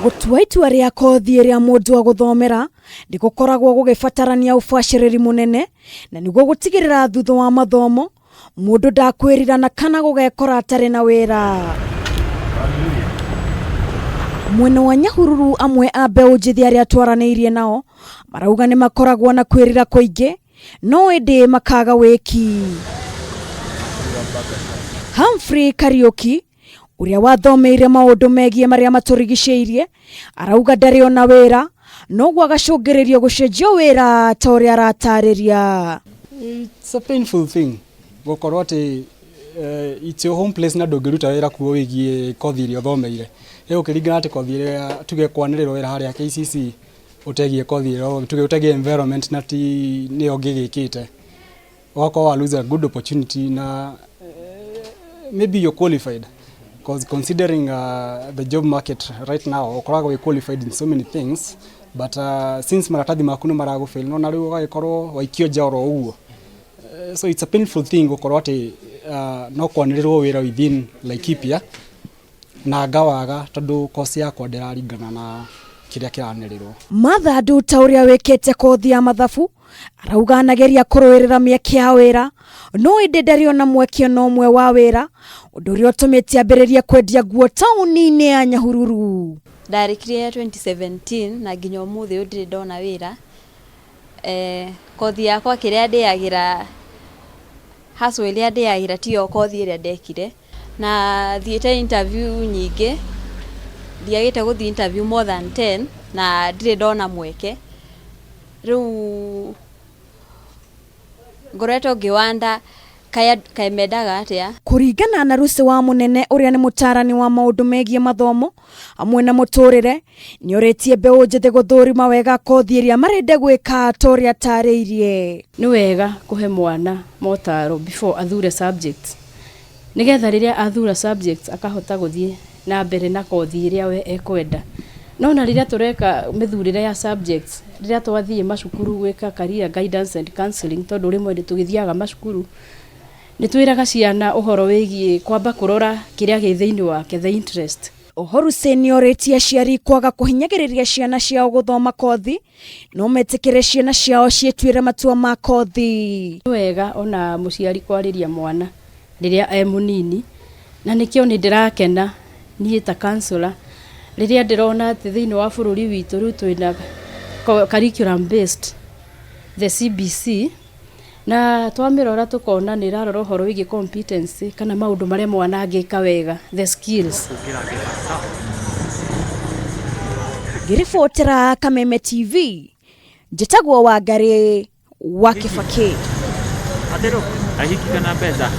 Gũtua itua rĩa kothi ĩrĩa mũndũ agũthomera nĩ gũkoragwo gũgĩbatarania ũbacĩrĩri mũnene na nĩguo gũtigĩrĩra thutha wa mathomo mũndũ ndakwĩrirana kana gũgekora atarĩ na wĩra. Mwena wa Nyahururu amwe a mbeũ njĩthĩ arĩa twaranĩirie nao marauga nĩ makoragwo na kwĩrira kũingĩ no ĩndĩ makaga wĩki. Humphrey Kariuki ũrĩa wathomeire maũndũ megiĩ marĩa matũrigicĩirie arauga ndarĩ ona wĩra noguo agacũngĩrĩrio gũcenjio wĩra ta ũrĩa aratarĩria. It's a painful thing gũkorwo atĩ it's your home place na ndũngĩruta wĩra kuo wĩgiĩ kothi ĩrĩa ũthomeire. Rĩu ũkĩringana atĩ kothi ĩrĩa tuge kwanĩrĩrwo wĩra harĩa KCC ũtegie kothi ĩyo, tuge ũtegie environment na ti nĩyo ũngĩgĩkĩte, ũgakorwo wa lose a good opportunity na maybe you're qualified, because considering the job market right now, ũkoragwo wĩ qualified in so many things, but since maratathi maku nĩ maragũfail, no na rĩu ũgagĩkorwo waikio nja oro ũguo. So it's a painful thing gũkorwo atĩ no kwanĩrĩrwo wĩra within Laikipia na ngawaga tondũ kosi yakwa ndĩraringana na kĩrĩa kĩranĩrĩrwo. Martha Nduta ũrĩa wĩkĩte kothi ya mathabu arauga anageria kũrũĩrĩra mĩeke ya wĩra no ĩndĩ ndarĩ ona mweke ona ũmwe wa wĩra, ũndũ ũrĩa ũtũmĩte ambĩrĩrie kwendia nguo taũni-inĩ ya Nyahururu. Ndarĩkirie 2017 na nginya ũmũthĩ ũyũ ndirĩ ndona wĩra. Kothi yakwa kĩrĩa ndĩagĩra, hustle ĩrĩa ndĩagĩra tiyo kothi ĩrĩa ndekire, na thiĩte interview nyingĩ, ndiagĩte gũthiĩ interview more than 10 na ndirĩ ndona mweke. Rĩu ngoretwo ngĩwanda kaĩ mendaga atĩa. Kũringana na Lucy wa Mũnene ũrĩa nĩ mũtaarani wa maũndũ megiĩ mathomo hamwe na mũtũrĩre, nĩ orĩtie mbeũ njĩthĩ gũthũrima wega kothi ĩrĩa marenda gwĩka ta ũrĩa atarĩirie. Nĩ wega kũhe mwana motaro before athure subjects, nĩgetha rĩrĩa athura subjects akahota gũthiĩ na mbere na kothi ĩrĩa we ekwenda. No na rĩrĩa tũreka mĩthurĩre ya subjects, rĩrĩa twathiĩ macukuru gwĩka career guidance and counseling, tondũ rĩmwe nĩ tũgĩthiaga macukuru, nĩ twĩraga ciana ũhoro wĩgiĩ kwamba kũrora kĩrĩa gĩ thĩinĩ wake, the interest. Oho Lucy nĩ orĩtie aciari kwaga kũhinyagĩrĩria ciana ciao gũthoma kothi no metĩkĩre ciana ciao ciĩtuĩre matua ma kothi. Nĩ wega ona mũciari kwarĩria mwana rĩrĩa e mũnini, na nĩkĩo nĩ ndĩrakena niĩ ta counselor rĩrĩa ndĩrona atĩ thĩinĩ wa bũrũri witũ rĩu twĩna curriculum based, the CBC, na twamĩrora tũkona nĩ ĩrarora ũhoro wĩgiĩ competency kana maũndũ marĩa mwana angĩka wega, the skills. Ngĩribotera Kameme TV, njĩtagwo Wangarĩ wa Kĩbakĩ. Ahiki kana mbeca?